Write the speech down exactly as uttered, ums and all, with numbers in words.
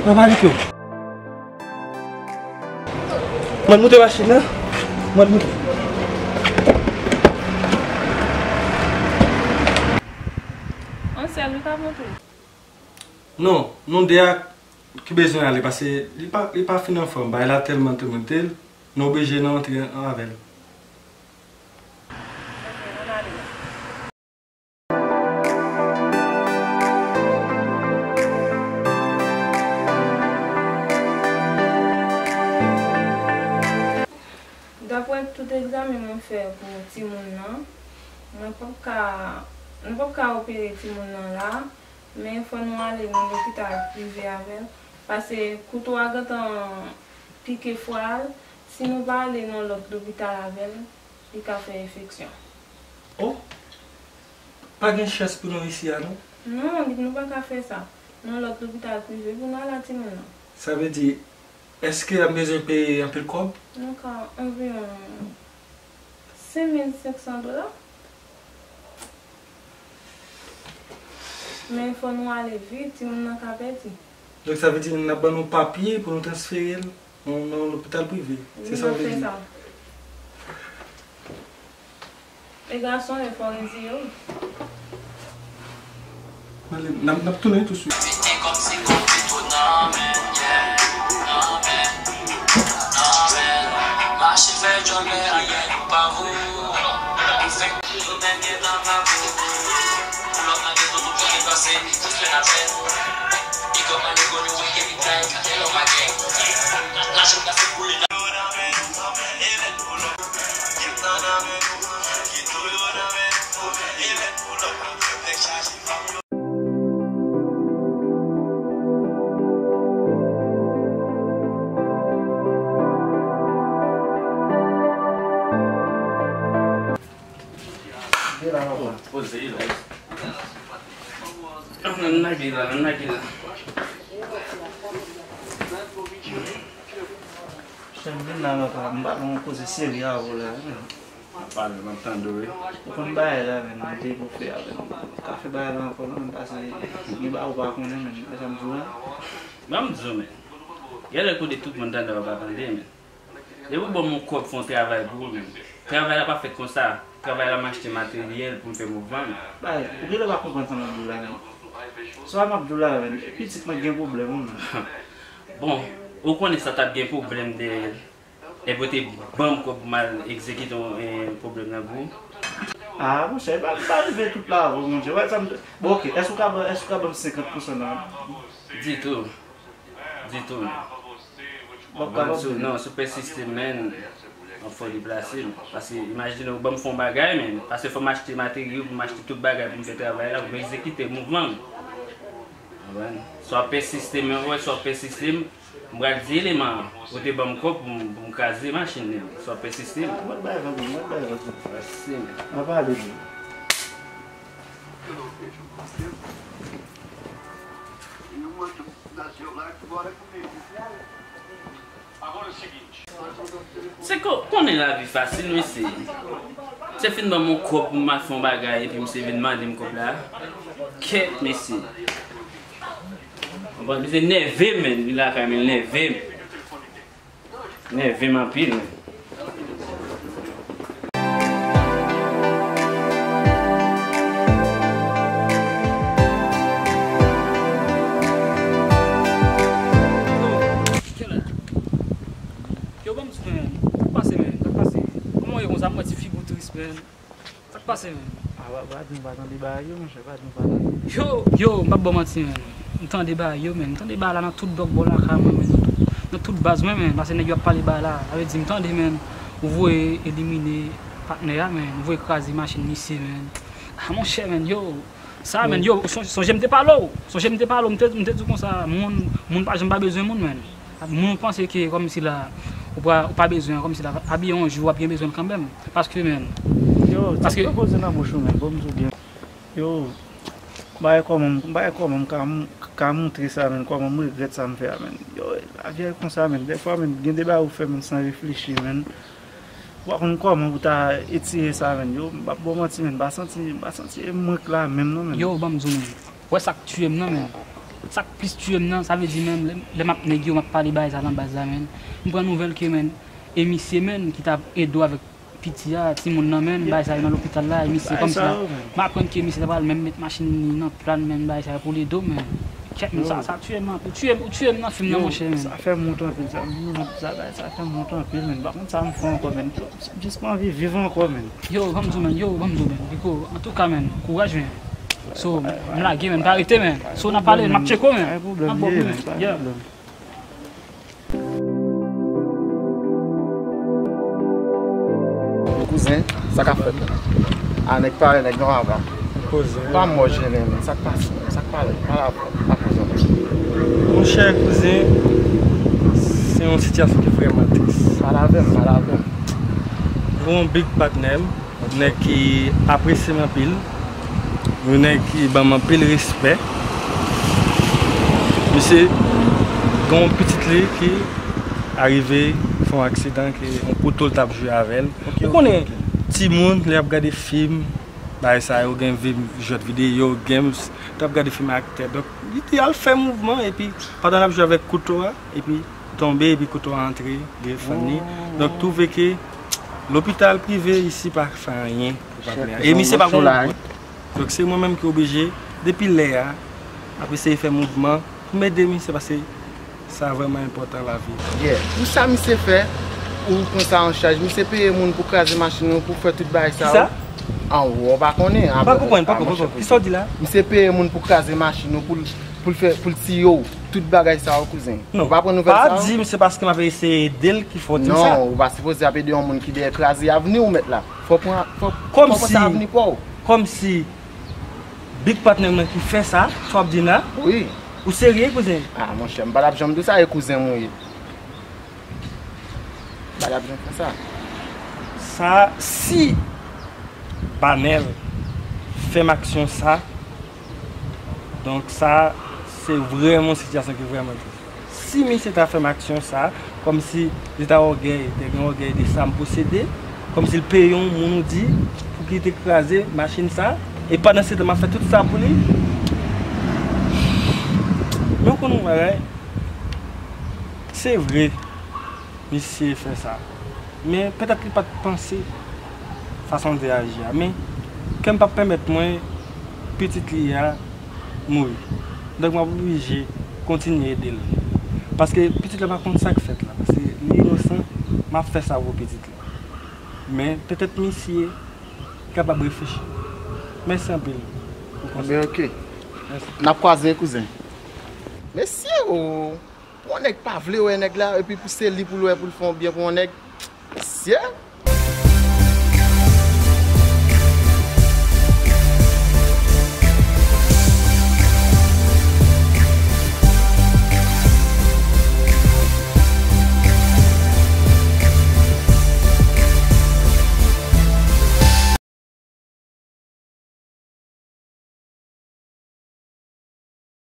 Papa Rico. Mwen moute machin nan. Mwen moute. Ansèl, li ka monte. Non, nou de a ki bezwen ale, paske li pa, li pa fin anfòm. Bagay la tèlman toumante l, nou oblije nou antre an, avè l. Daprè tout egzamen mwen fè pou timoun nan, mwen p ap ka, nou p ap ka opere timoun nan la, men fò nou ale nan lopital prive avè l, paske kouto a gentan pike fwa l, si nou pa ale nan lòt lopital avè l, li ka fè enfeksyon. Oh, pa gen chans pou nou isi a, non? Non, nou pa ka fè sa. Nan lòt lopital prive pou nou al a timoun nan. Sa vle di, èske n ap bezwen peye anpil kòb? Nou ka anviwon senk mil senk san dola. Men fò nou ale vit, timoun nan ka pèdi. Donk, sa vle di n ap ban nou papye pou nou transfere l nan, nan lopital prive. Se sa w vle di? Wi, n ap fè sa. E gason yo, fò reziye w. N ap, n ap tounen touswit. Mache fè djòl, men anyen nou pa vo. Nou fenk nou menm gen plan pa pou ou. Pou lòt nan geto, tout moun ki pase, tout fè n apèl. Li kòmande gwo nou wè ke li tay, kite lòt pa gen. Lajan pase pou li. Ann lage la, ann lage la. Jan m vin la, papa, m pa gen yon koze serye avè w la, wi, men. M ap pale, m ap tande w, wi. Ou konn bagay la, men, m te pou fè avè w. M pa fè bagay la ankò, non, men, paske gen bagay ou pa konnen, men, men sa m di w la. Ban m di w, men. Genlè kote tout moun tande w pa tande, men. Depi w ban m yon kòb fè yon travay pou ou, men. Travay la pa fèt konsa. Travay la m achte materyèl pou m fè mouvman, men. Bay, ou genlè pa konprann sa m ap di w la, men. Sa m ap di w la, men. Pitit mwen gen pwoblèm, wi, men. Bon, ou konnen sa t ap gen pwoblèm dèyè l. Epi w te ban m kòb pou m al egzekite yon, eh, pwoblèm nan pou ou. Ah, monchè, pa, pa rive tout la, bon, monchè. Wè, sa m, bon, oke, èske w ka ban, èske w ka ban m senkant pousan nan? Ditou. Ditou. Bon, non, si w pèsiste, men, fò w deplase, men. Paske, imajine w ban m fè yon bagay, men, paske fò m achte materyo, pou m achte tout bagay, pou m fè travay la, pou m egzekite mouvman m. Konprann? Si w ap pèsiste, men, wè, si w ap pèsiste, m pral di eleman an, ou te ban m kòb pou m, pou m kraze machin li. Si w ap pèsiste, men. Mwen bay vag, mwen bay vag. Pèsiste, men. Mwen pale di. Se ko-, konnen lavi fasil, mesye. Se fin ban m yon kòb pou m al fè yon bagay, epi misye vin mande m kòb la. Kèt, mesye. Konprann, misye nève, men. Li lakay, men, li nève. Nève m anpil, men. Yo, ban m di, men, sa k pase, men? Sa k pase? Kòman w ye konsa? M wè ti figi w tris, men. Sa k pase, men? Ah, pa, pa di m pa tande bagay yo, monchè, pa di m pa tande. Yo, yo, m p ap ba w manti, men. M tande bagay yo, men. M tande bagay la nan tout dòk bò lakay mwen, men. Nan tout, nan tout baz mwen, men. Paske nèg yo ap pale bagay la. Sa vle di, m tande, men. Ou voye elimine patnè a, men. Ou voye kraze machin misye, men. Ah, monchè, men, yo. Sa, men, yo, son-, sonje m te pale w. Sonje m te pale w. M te, m te di w konsa, moun, moun pa janm pa bezwen moun, men. Moun panse ke kòmsi la, ou pa, ou pa bezwen, kòmsi la, pa bliye yon jou w ap gen bezwen l kanmenm. Paske, men. Yo, sa paske pran poze nan bouch ou, men, bon, m di w byen. Yo, m pa wè kòman, m pa wè kòman m ka, m ka montre sa, men, kòman m regrèt sa m fè a, men. Yo, lavi a konsa, men. Dèfwa, men, gen de bagay ou fè, men, san reflechi, men. Ou pa konn kòman pou ta etire sa, men. Yo, m p ap ba w manti, men. M pa santi, m pa santi e mwen k la menm, non, men. Yo, ban m di w, men. Wè sa k tiye m nan, men. Sa k plis tiye m nan, sa vle di, menm lè, lè m ap nèg yo, m ap pale bagay sa nan baz la, menm. M pran nouvèl ke, menm, e misye, menm, ki t ap ede w avèk piti a, timoun nan, menm, bagay sa yo nan lopital la, e misye kòmsi la, m aprann ke misye ta pral menm met machin li nan plan, menm, bagay sa yo pou l ede w, menm. Kèt, menm, sa, sa tiye m anpil. Ou tiye m, ou tiye m nan fim nan, monchè, menm. Sa fè m wont anpil, sa, sa, sa fè m wont anpil, menm. M pa konn sa m fè ankò, menm. Jis m anvi viv ankò, menn. Yo, ban m di w, menn. Yo, ban m di w, menn. Rico, antouka, menn, kouraj, menn. So, m lage, menn. Pa rete, menn. So, n ap pale, m ap tcheke w, menn. N ap bò pou menn. Yeah. Kouzen, sa k ap fèt la? A, nèg pale, nèg nan ava. Kouzen. Pa mò jennen, menn. Sa k pase, menn? Sa k pale? Pale avè m. Pa kouzen. Monchè, kouzen, se yon sitiyasyon ki vrèman tris. Pale avè m, pale avè m. Gon big patnè m, yon nèg ki apresye m anpil, yon nèg ki ban m anpil respè. Misye gon pitit li ki arive fè yon aksidan, ke yon kouto l t ap jwe avè l. Ou konnen, timoun, lè y ap gade fim, bagay sa yo, gen vi, jwèt videyo, games, t ap gade fim aktè. Donk, li te al fè mouvman, epi pandan l ap jwe avèk kouto a, epi tonbe, epi kouto a antre grefan li. Donk, twouve ke lopital prive isi pa fè anyen pou patnè a. E misye pa gon. Donk, se mwen menm ki oblije, depi lè a, ap eseye fè mouvman pou m ede misye, paske sa vrèman enpòtan lavi. Yeah. Pou sa misye fè, ou pran sa an chaj. Misye peye moun pou kraze machin ou, pou fè tout bagay sa yo. An, ou pa konnen. M pa konprann, m pa konprann. Kisa w di la? Misye peye moun pou kraze machin ou, pou l, pou l fè, pou l tiye w. Tout bagay sa yo, kouzen. Non, ou pa pran nouvèl sa yo? Pa di m se paske m ap eseye ede l ki fè w di m sa. Non, ou pa sipoze ap ede yon moun ki dèyè kraze avni w, mèt la. Fò w pran, fò, fò w panse avni pa w. Kòmsi big patnè mwen ki fè sa, sa w ap di m la? Wi. Ou serye, kouzen? A, monchè, m pa t ap janm di w sa, e kouzen m ou ye. M pa t ap janm fè sa. Sa, si Banèl fè m aksyon sa, donk sa, se vrèman yon sitiyasyon ki vrèman tris. Si misye ta fè m aksyon sa, kòmsi li ta ògèy, te gen ògèy de sa m posede, kòmsi l peye yon moun ou di pou ki te kraze machin sa, e pandan se tan m ap fè tout sa pou li. Men w konn yon bagay, se vre, misye fè sa. Men petèt li pa t panse fason l te aji a. Men kè m p ap pèmèt mwen pitit li a mouri. Donk m ap oblije kontinye ede l. Paske pitit la pa konn sa k fèt la. Paske li inosan, m ap fè sa pou pitit la. Men petèt misye kapab reflechi. Mèsi anpil pou konsèy. Ebyen, oke. N ap kwaze, kouzen. Mesye o! Pou yon nèg pa vle wè nèg la, epi pou se li pou l wè pou l fè yon byen pou yon nèg. Mesye!